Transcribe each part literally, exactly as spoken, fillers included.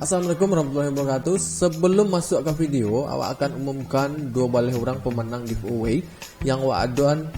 Assalamualaikum warahmatullahi wabarakatuh. Sebelum masuk ke video, awak akan umumkan dua baleh orang pemenang giveaway yang awak adoan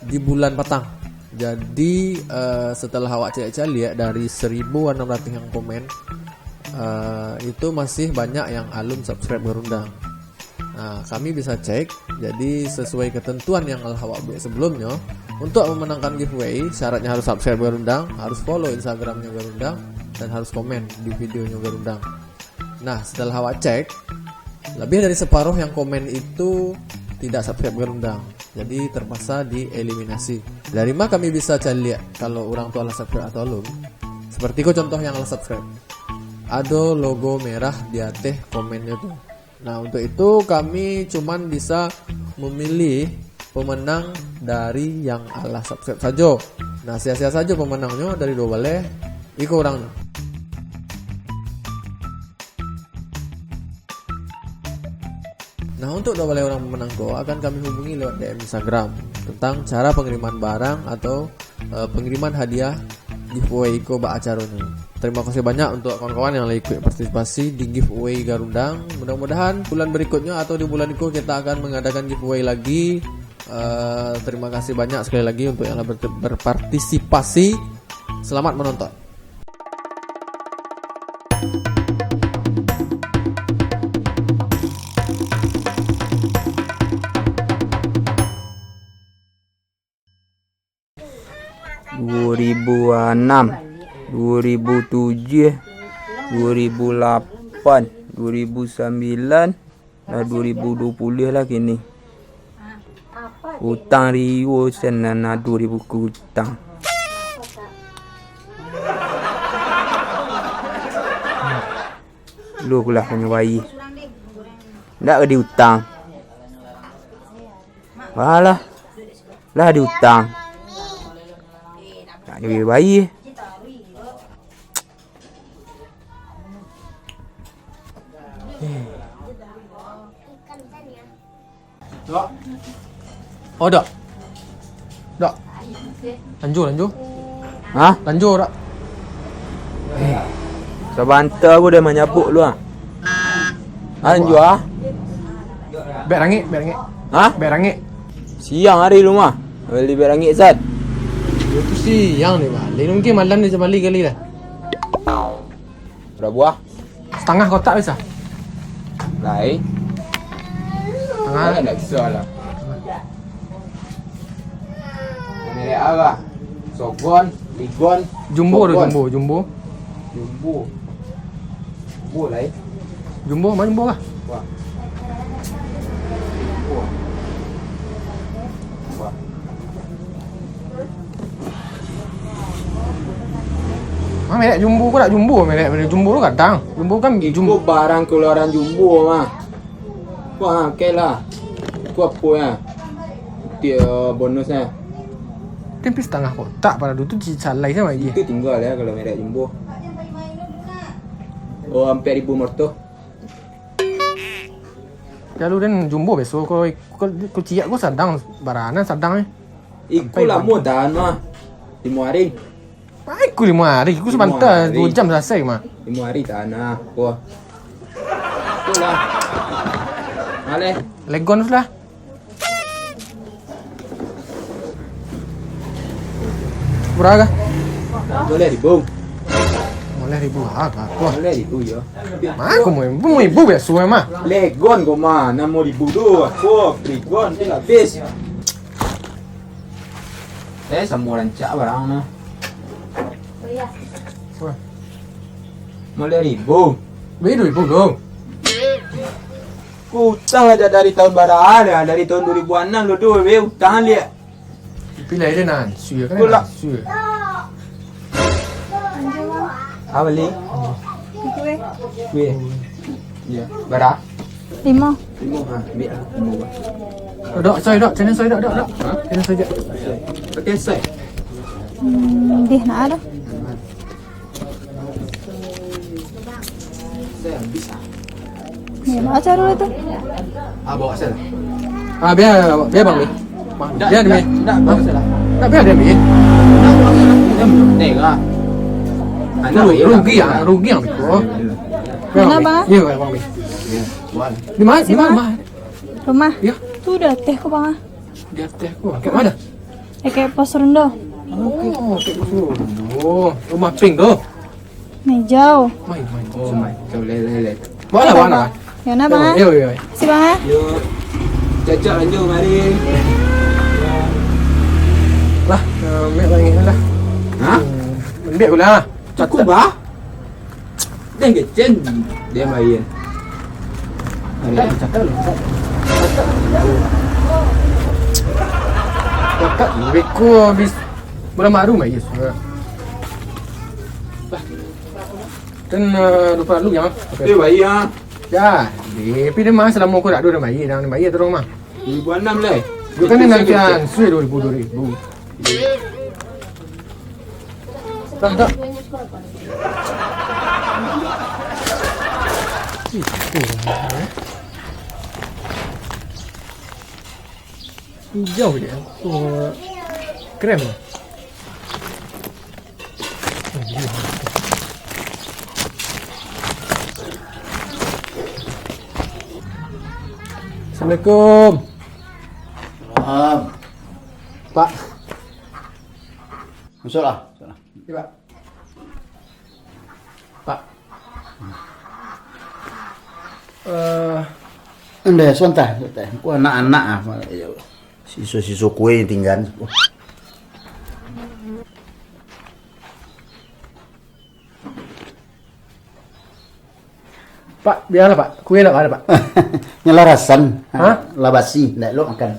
di bulan patang. Jadi, eh, setelah awak caliak-caliak dari seribu enam ratus yang komen, eh, itu masih banyak yang alun subscribe Garundang. Nah, kami bisa cek, jadi sesuai ketentuan yang lah awak buat sebelumnya, untuk memenangkan giveaway, syaratnya harus subscribe Garundang, harus follow Instagramnya Garundang, dan harus komen di videonya Garundang. Nah, setelah awak cek, lebih dari separuh yang komen itu tidak subscribe Garundang. Jadi terpaksa dieliminasi. Dari ma kami bisa caliak kalau urang tu alah subscribe atau alun? Seperti ko contoh yang alah subscribe. Ado logo merah di ateh komennya tu. Nah, untuk itu kami cuman bisa memilih pemenang dari yang alah subscribe sajo. Nah, sia-sia sajo pemenangnyo dari dua baleh, iko urang. Nah, untuk dua baleh urang pemenang ko akan kami hubungi lewat D M Instagram tentang cara pengiriman barang atau, eh, pengiriman hadiah giveaway iko bak acaronyo. Terima kasih banyak untuk kawan-kawan yang lah ikuik partisipasi di giveaway Garundang. Mudah-mudahan bulan berikutnya atau di bulan iko kita akan mengadakan giveaway lagi. Eh, terima kasih banyak sekali lagi untuk yang lah ber-, berpartisipasi. Selamat menonton. Duo ribu anam, duo ribu tujuah, duo ribu lapan, duo ribu sambilan, lah duo ribu duo puluah lah kini. Utang riwo sen nan ado di buku utang. Lu pulah punyo bayi. Ndak ka diutang. Walah. Lah diutang. Nak jadi bayi. Oh, dak. Dak. Lanjur, lanjur. Hah? Lanjur, dak. Sabanta aku dah manyabuk lu ah. Lanjur ah. Bek rangik, bek rangik. Hah? Bek rangik. Siang hari lu mah. Beli bek rangik sat. Yo tu siang ni, Bang. Lain mungkin malam ni bali kali lah. Berapa buah? Setengah kotak bisa. Lai. Setengah. Ndak bisa lah. Merek apa? Sogon, Ligon. Jumbo tu, Sogon. Jumbo, Jumbo. Jumbo. Jumbo lai. Jumbo, mana Jumbo lah? Wah. Wah. Wah. Ah, merek Jumbo ko dak Jumbo, merek, merek Jumbo tu gadang. Jumbo kan Itu Jumbo. Barang keluaran Jumbo mah. Wah, oke lah. Itu apa ya? Itu bonusnya. Tapi setengah kotak pada dulu tu salai sama aja. Itu tinggal ya kalau merek Jumbo. Oh, hampir ribu mertu. Kalau dan Jumbo besok ko, ko, ko ciak ko sadang barana sadang eh. Iku lamo tahan mah. Limo hari. Baik ku lima hari, ku Lima sebentar hari. Dua jam selesai mah. Limo hari tahan ah. Wah. Itulah. Maleh. Legon sudah. Berapa? Boleh ribu. Boleh ribu ah, apa? Boleh ribu ya. Mah aku mau ibu, mau ibu biasa mah. Legon kau mah, enam ribu tu. Aku Legon tu habis. Eh, sama rancak barang mah. Wah. Boleh ribu. Beri dua ribu dong. Ku utang aja dari tahun barang ya, dari tahun dua ribu enam lo tu, be utang liak. Pilih dia nan, suya kan? Pula. Suya. Apa li? Weh. Ya, bara? Lima. Lima ha, ambil lah. Lima bah. Dok, soy dok, channel soy dok, dok, dok. Channel soy dok. Pakai sai. Hmm, dih nak ada. Sai habis ah. Ni nak acara tu. Ah, bawa sai lah. Ah, biar, biar bang ni. Biar ni. Tak bawa sai lah. Tak biar dia ni. Tengok. Anak Rugi, rugi rugi ah, rugi ah. Mana, Bang? Iyo, Bang. Di mana? Di mana? Rumah? Iyo. Tu di ateh ko, Bang, ah. Di ateh ko. Kat mana? Dekat pos ronda. Oh, kat pos ronda. Rumah pink tu. Hijau. Mai, mai. Oh, mai. Jauh, lai, lai, lai. Bawa lah, bawa lah. Yo, nah, Bang, ah. Yo, yo, yo. Makasih, Bang, ah. Yo. Cacak lanjut mari. Lah, eh, ambil lagi lah. Hah? Hmm, ambil pula. Cukup, bah? Dah kecen dia main. Cakap, cakap, cakap. Cakap, beko habis. Bulan baru mai, yes. Kan, eh, lupa lu, ya. Eh, baik, ya. Ya, tapi dia mah selama aku tak ada, dia baik, dia baik terus mah. Dua ribu enam lah. Dia kan nanti ansur dua ribu, dua ribu. Dah, dah. Hijau dia. Oh, krem. Assalamualaikum. Salam. Pak. Masuklah. Masuklah. Ya, Pak. Pak. Eh. Ndeh, sontai, sontai. Ku anak-anak ah, siso-siso kue yang tinggal. Pak, bialah, Pak. Kue ndak ada, Pak. Nyalarasan. Hah? Lah basi, ndak elok makan.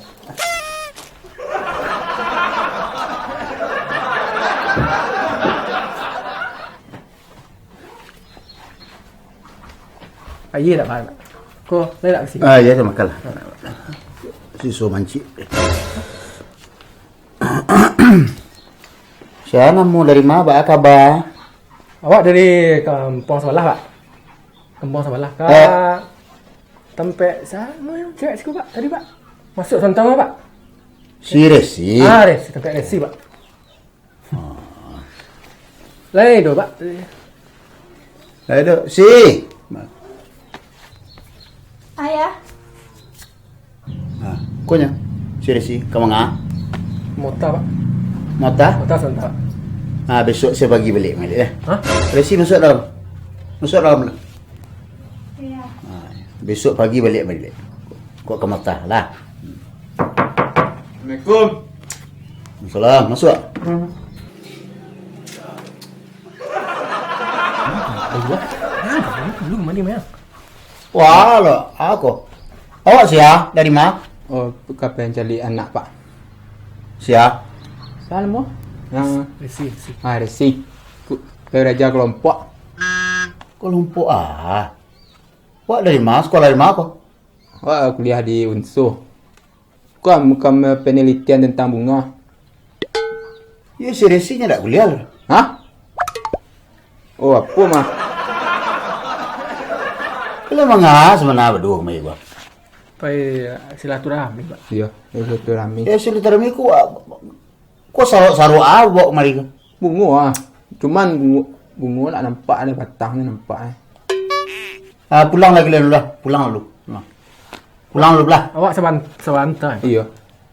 Aia ndak, Pak? Ko, lai ndak basi? Ah, iyo, makanlah. Siso mancik. Sia namo, dari ma, baa kaba? Awak dari kampuang sabalah, Pak. Kampuang sabalah. Ka Eh. tampek sa-, ma cewek siku, Pak, tadi, Pak? Masuk Santama, Pak. Si Resi. Ah, Resi, tampek Resi, Pak. Ah. Lai do, Pak. Lai do. Si. Ayah. Ah, konyo, si Resi, ka manga? Mota, Pak. Mota? Mota sabanta. Ah, besok sia pagi baliak, baliak, eh. Hah? Resi masuak dalam. Masuak dalam. Iyo. Ah, besok pagi baliak, baliak. Kok ka mota lah. Assalamualaikum. Salam, masuak. Aduh, ah, lu kemana, Mel? Wah, lo, ako. Awak sia? Dari ma? Oh, ka mancari anak, Pak. Sia? Sia namo? Yang Resi, Resi. Ah, Resi. Ku-, raja kelompok. Kelompok ah. Awak dari ma? Sekolah dari ma ko? Awak kuliah di Unsur. Bukan, bukan penelitian tentang bungo. Iyo, si Resi nyo dak kuliah lo. Hah? Oh, apo mah? Kuliah manga sabana baduo kami, Bang? Pai, eh, silaturahmi, Pak. Iyo, silaturahmi. Yo, silaturahmi ku, ah, ko sarok-sarok ah, bawa kemari ko? Bungo ah. Cuman bungo, bungo ndak nampak, ado batang ni nampak, eh. Ah, pulang lah kalian dulu lah. Pulang dulu. Pulang. Pulang dulu lah. Awak saban-, sabanta. Iyo.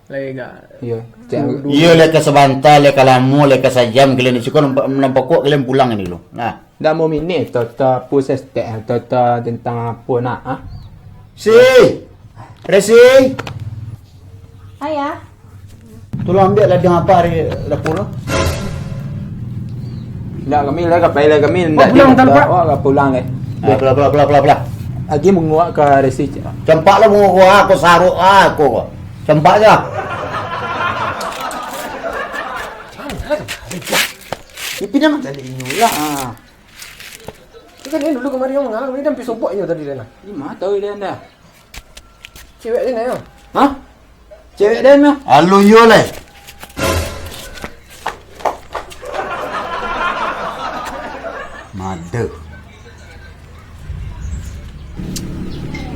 Lai agak Iyo. Cak du-, du-, Iyo, lai ka sabanta, lai ka lamo, lai ka sajam kalian di siko, nampak, nampak kok kalian pulang ni dulu. Nah. Ndak mau mini, tota pusestek, tota tentang apo nak, ah? Si! Resi! Ayah. Tolong ambiak ladang apak dari dapur tu. Ndak, kami lah, ka pai lah kami. Ndak, pulang, dia ntar, Pak. Awak ka pulang, eh. Ah, pulang, pulang, pulang, pulang, pulang. Lagi manguak ka Resi. Campak lah manguak, aku sarok, aku. Campak je. Ipin dah macam inyo lah. Ah. Kan dia dulu kemari yang ngah, dia sampai sobok inyo tadi dah lah. Di mana tahu dia dah? Cewek dia nak, yo? Hah? Cewek dia mah? Alo, yo lai. Mada.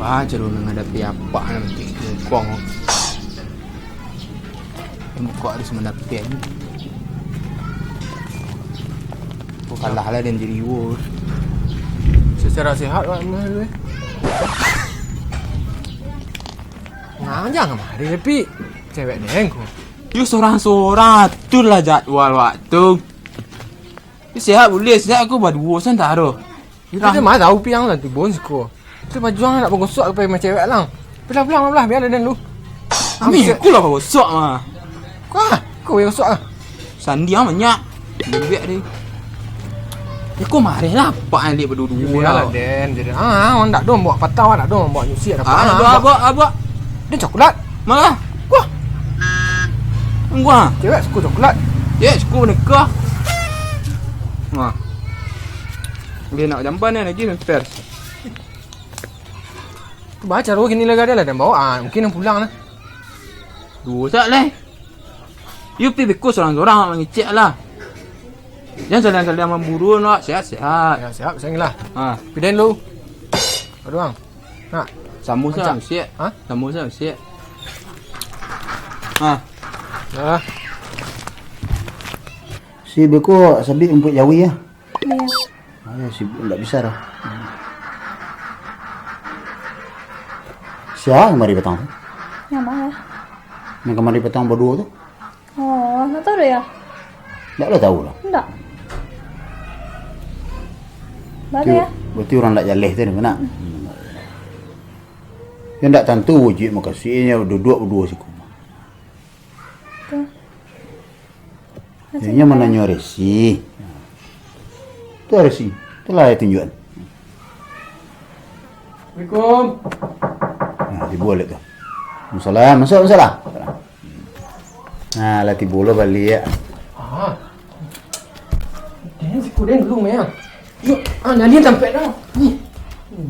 Wah, caro mangadapi apak nanti, bungkong. Muka harus madapian. Kok kalah lah dan jadi war. Secara sehat, Wak, mah, lu, eh. Nah, jangan mari, Pi. Cewek deng ko. Yo, sorang-sorang, atur lah jadwal, Wak, tu. Yo, sehat buliah, sehat ko baduo, santaro. Itu mah tahu piang lah tu, bon siko. Tu pajuang nak bagosok ka pai cewek lang. Pulang, pulang, pulang, biar den lu. Ami, aku lah bagosok mah. Kau, kau bagosok ah. Sandi ang banyak. Lembek deh. Iko mareh lah, apak alik baduo-duo lah. Biar lah, den. Jadi, ah, awak ndak doh bawa patah, awak ndak doh bawa nyusik, ada Ah, apa? Abak, abak, abak. Ni coklat. Malah. Wah. Wah. Cewek suka coklat. Cewek suka nikah. Wah. Dia nak jamban ni lagi, fair. Baca roh kini lah, ada lah, dan bawa. Ah, mungkin yang pulang lah. Duo sak leh. Yo pi beko sorang-sorang mangecek lah. Jan saliang-saliang mamburu nak, sehat-sehat. Ya, siap, sayang lah. Ha. Pidain lu. Aduh, bang. Nak. Samo sa Ancak. Usiak. Ha? Samo sa usiak. Ha. Dah. Si beko sabik rumput jawi ya. Iya. Ayo, sibuk ndak bisa dah. Sia kamari patang tu? Yang mana? Yang kamari patang baduo tu? Oh, ndak tahu deh ya. Ndak lah tahu lah. Ndak. Mana Berarti, ya? Berarti orang ndak jaleh tu, nak? Hmm. Ya ndak tantu wajib makasihnya duduk baduo siku. Tu. Inyo mananyo resi. Tu resi. Itulah aya tunjuakan. Assalamualaikum. Nah, tibo baliak tu. Waalaikumsalam. Masuk, masuklah. Nah, lah tibo lo baliak. Ah. Den, siku den dulu, meh. Yuk, ah, nah, dia tampek dah. Ni.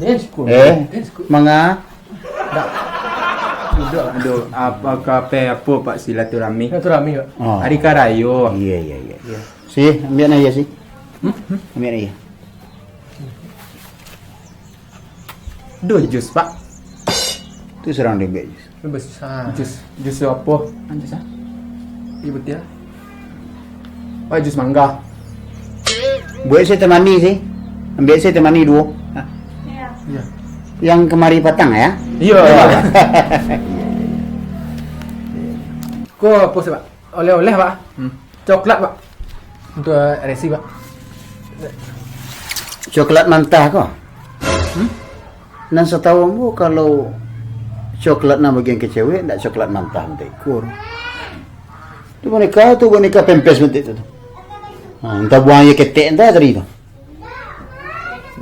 Den, siku. Eh, Den, siku. Manga? Dak. Duduk, duduk. Apa kabar, apa, Pak, silaturahmi? Silaturahmi, Pak. Oh. Hari ka rayo. Iya, iya, iya. Iya. Si, ambiak nah iya, si. Hmm? Ambiak nah iya. Duh, jus, Pak. Tu surang dia ambiak jus. Jus. Ah. Jus, jus apa? Ah, jus ah. Iya, betul. Oh, jus mangga. Buek se teh manih, si. Ambiak se teh manih duo. Ah. Iya. Iya. Yang kamari patang, ya? Iya. Iya. Ko apa se, Pak? Oleh-oleh, Pak. Hmm. Coklat, Pak. Untuk resi, Pak. Coklat mantah ko? Hmm? Nan satahu ambo, kalau coklat nan bagian ka cewek, ndak coklat mantah bantuak iko. Tu boneka, tu boneka pempes bantuak tu. Ha, antah buang aia ketek antah tadi tu.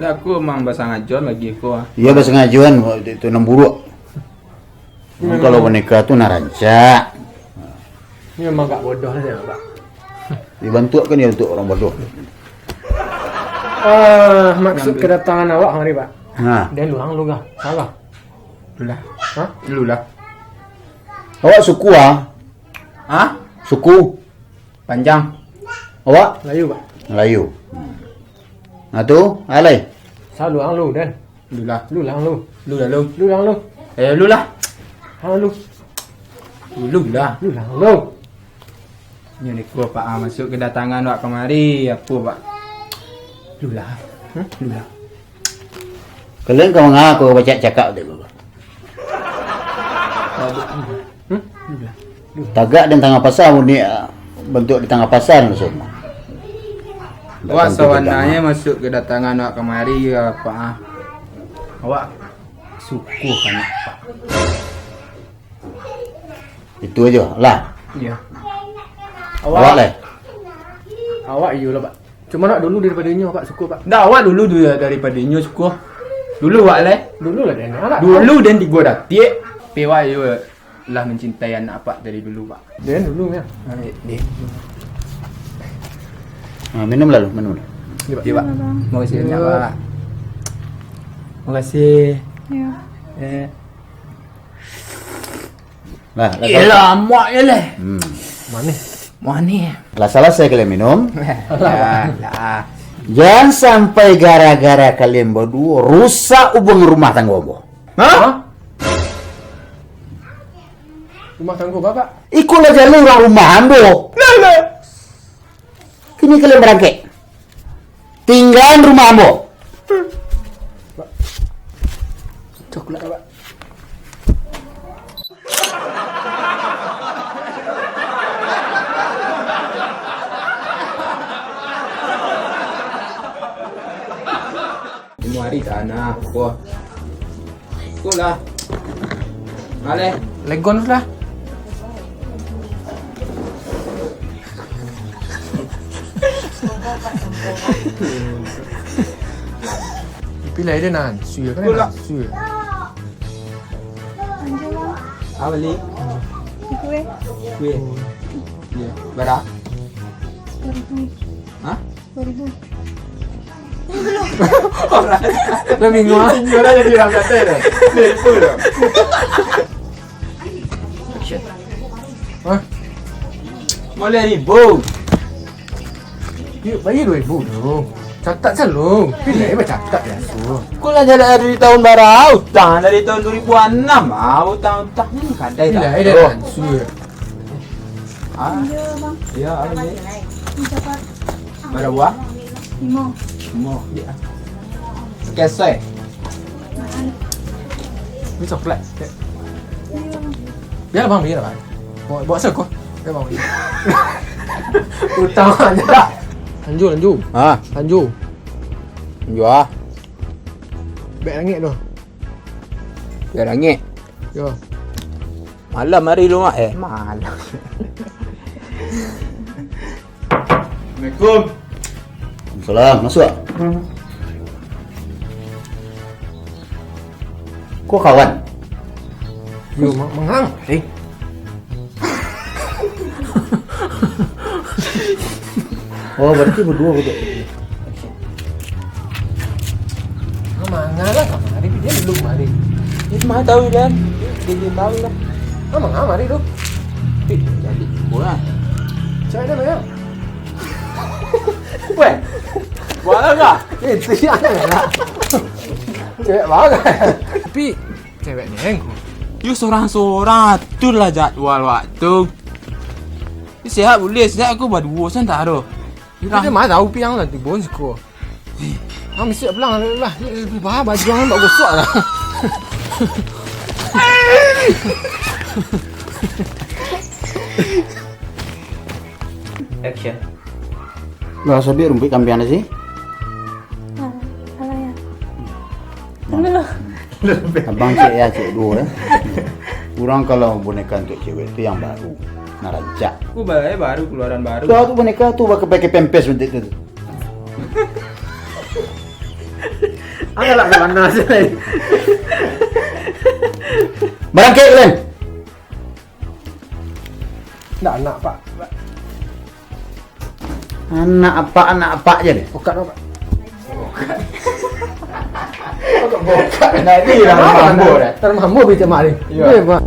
Ndak, aku mang basangajoan bagi ko, ah. Iya, basangajoan, itu nan buruak. Memang. Kalau boneka tu nan rancak. Ini memang agak bodoh saja, Pak. Dibantuakkan dia untuk orang bodoh. Eh, maksud Ngambil. kedatangan awak hari, Pak? Ha. Dia luang lu kah? Salah. Lulah. Hah? Lulah. Awak suku ah? Hah? Suku. Panjang. Awak? Melayu, Pak. Melayu. Nah tu, alai. Sa luang lu, Den. Lu lah. Lu lah lu. Lu lah lu. Lu lah lu. Eh, lu lah. Ha lu. Lu lah. Lu lah lu. Nyo ni ko, Pak, ah, masuk kedatangan wak kamari, apo, Pak? Lu lah. Hah? Lu lah. Kalian ka manga ko bacak cakap tu? Hmm? Lu lah. Tagak di tangah pasa, bunyi, ah, bantuak di tangah pasa langsung. Wak, sabananyo masuk kedatangan wak kamari, Pak, ah. Awak suko ka anak, Pak. Itu ajo lah. Iya. Awak, awak leh? Awak iyo lah, Pak. Cuma nak dulu daripado inyo, Pak, suko, Pak. Ndak, awak dulu du-, daripado inyo suko. Dulu awak leh. Dulu lah, Den. Anak dulu, Den, tigo datiak. Tapi awak iyo lah mencintai anak apak dari dulu, Pak. Den dulu, ya. Ah, Den. Ah, minum lalu, minum lalu. Iya, Pak. Iya, Pak. Iya, Bang. Makasih banyak, Pak. Makasih. Iya. Eh. Lah, lah, Yelah, muak je leh. Hmm. Manih. Manih. Lah, salasai kalian minum. Lah, lah. Jan sampai gara-gara kalian baduo rusak ubuangan rumah tanggo ambo. Hah? Rumah tanggo Bapak? Iko lah jaleh urang rumah ambo. Lah, lah. Kini kalian barangkek. Tinggaan rumah ambo. Coklat, Pak. Limo hari tanah, ko. Ko lah. Aleh. Legon lah. Pilih dia nan, sui kan? Ko lah. Sui. Apa ni? Kue. Kue. Iya. Bara? Sepuluh ribu. Hah? Sepuluh ribu. Lah bingung ah. Tinggal aja di dalam kata dah. Nipu dah. Hah? Limo ribu. Yuk, bayar dua ribu dulu. Catat selalu. Pilih, eh, catat biasa. Kau lah jalan dari tahun bara, utang dari tahun dua ribu enam. Ah, utang-utang. Hmm, kadai tak? Pilih, eh, dah langsung. Ah. Iya, Bang. Iya, apa ni? Ini siapa? Bara buah? Limo. Limo, iya. Sekesek. Ini coklat. Biar bang, biar bang. Bawa, bawa seko. Biar bang. Utang aja dah. Lanjut, lanjut. Ha? Lanjut. Lanjut ah. Bek langit tu. Bek langit. Yo. Malam hari tu, Mak. Eh, malam. Assalamualaikum. Salam, masuak. Ko kawan? Yo, ma-, mangang, eh. Oh, berarti berdua ko tu. Mangang lah kamari, dia belum mari. Itu mah tahu, Dan. Dia, dia tahu lah. Mangang mari tu. Tapi jadi bola. Cewek dia banyak. Weh. Bola kah? Itu yang ada. Cewek banyak. Tapi cewek ni, eh. Yo sorang-sorang, atur lah jadwal waktu. Yo sehat buliah, sehat aku baduo santaro. Yo, dia mah tahu piang lah, tibo siko. Ah, mesti pulang lah. Bah, baju ang tak gosok lah. Action. Lah, sabik rumpuik kampiang sih. Ah, salah ya. Nah. Dulu. Abang cek ya, cek duo ya. Kurang kalau boneka untuk cewek tu yang baru. Nah, rancak. Aku ba-, eh, baru, keluaran baru. Kau tu boneka tu pakai, pakai pempes bentuk tu. Agak lah mana sih. Barangkek kalian. Ndak, anak, Pak. Anak apak, anak apak je deh. Bukan, Pak. Bukan. Bukan. Nah, ini lah mambo dah. Termambo bisa mari. Iya. Iya, Pak.